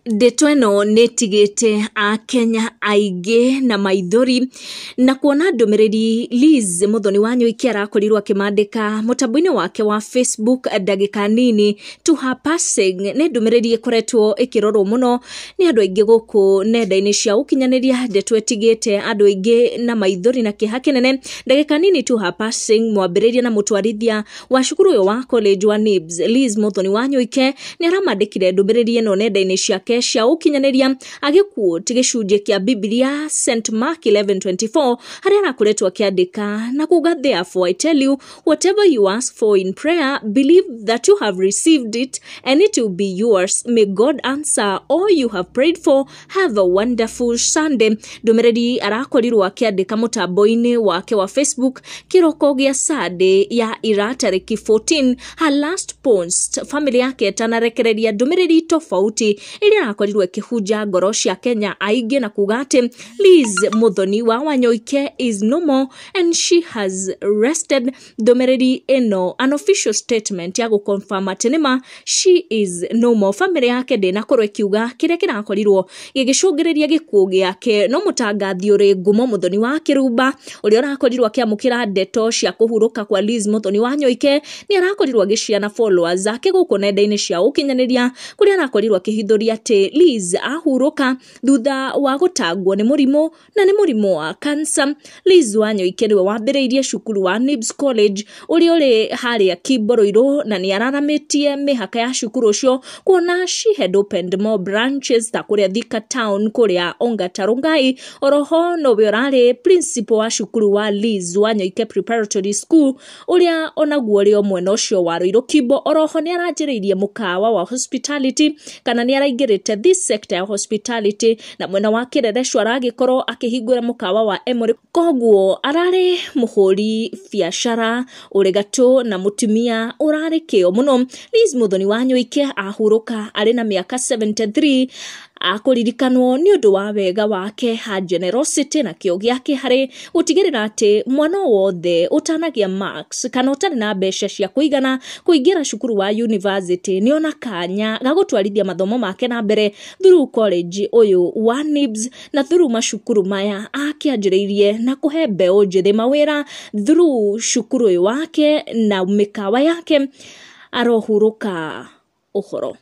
Ndeto ĩno nĩ ĩtigĩte akenya aingĩ na maithori na kuona ndũmĩrĩri Liz Muthoni wa Nyoike arakorirwo akĩmandĩka mũtambo-inĩ wake wa Facebook ndagĩka nini to her passing. Nĩ ndũmĩrĩri ĩkoretwo ĩkĩrorwo mũno nĩ andũ aingĩ gũkũ nenda-inĩ cia ũkinyanĩria. Ndeto ĩtigĩte andũ aingĩ na maithori na kĩeha kĩnene. Ndagĩka nini to her passing, mwambĩrĩria na mũtwarithia wa cukuru ũyũ wa college wa NIBS Liz Muthoni wa Nyoike nĩ aramandĩkire ndũmĩrĩri ĩno nenda-inĩ ciake cia ũkinyanĩria agĩquote gĩcunjĩ kĩa Bibilia St Mark 11:24 harĩa arakoretwo akĩandĩka na kuga, "Therefore I tell you, whatever you ask for in prayer, believe that you have received it and it will be yours. May God answer all you have prayed for. Have a wonderful Sunday." Ndũmĩrĩri arakorirwo akĩandĩka mũtambo-inĩ wake wa Facebook kĩroko gĩa Sunday ya ira tarĩki 14, her last post family yake ĩtanarekereria ndũmĩrĩri tofauti ĩrĩa arakorirwo ĩkĩhunja ngoro cia Kenya aingĩ na kuga atĩ Liz Muthoni wa Wanyoike is no more and she has rested. Ndũmĩrĩri ĩno, an official statement ya gũconfirm atĩ nĩma she is no more. Family yake ndĩnakorwo ĩkiuga kĩrĩa kĩrakorirwo gĩgĩcũngĩrĩria gĩkuũ gĩake, no mũtangathi ũrĩ ngumo Muthoni wa Kĩrumba ũrĩa ũrakorirwo akĩamũkĩra ndeto cia kũhurũka kwa Liz Muthoni wa Nyoike nĩ arakorirwo agĩciana followers ake gũkũ nenda-inĩ cia ũkinyanĩria, kũrĩa arakorirwo akĩhithũria atĩ Liz ahurũka thutha wa gũtangwo nĩ mũrimũ, na nĩ mũrimũ wa cancer. Liz Wanyoike nĩwe wambĩrĩirie cukuru wa NIBS College ũrĩa ũrĩ harĩa Kimbo na nĩ araramĩtie mĩhaka ya cukuru ũcio kuona she had opened more branches ta kũrĩa Thika Town, kũrĩa Ongata Rongai. Oroho nowe ũrarĩ principal wa cukuru wa Liz Wanyoike Preparatory School ũrĩa onaguo ũrĩ o mwena ũcio wa Ruiru Kimbo. Oroho nĩ aranjĩrĩirie mũkawa wa hospitality, kana nĩ araingĩrĩte this sector ya hospitality, na mwena wa Kĩrerecwa aragĩkorwo akĩhingũra mũkawa wa Emory. Koguo ararĩ mũhũri biacara ũrĩ gatũ na mũtumia ũrarĩ kĩo mũno. Liz Muthoni wa Nyoike ahurũka arĩ na mĩaka 73, akũririkanwo nĩ ũndũ wa wega wake, ha generosity na kĩo gĩake harĩ gũtigĩrĩra atĩ mwana o wothe ũtanagĩa marks kana ũtarĩ na mbeca cia kũigana kũingĩra cukuru wa university nĩ ona kanya ga gũtwarithia mathomo make na mbere through college ũyũ wa NIBS na through macukuru maya akĩanjĩrĩirie na kũhe mbeũ njĩthĩ mawĩra through cukuru ũyũ wake na mĩkawa yake. Arohurũka ũhoro.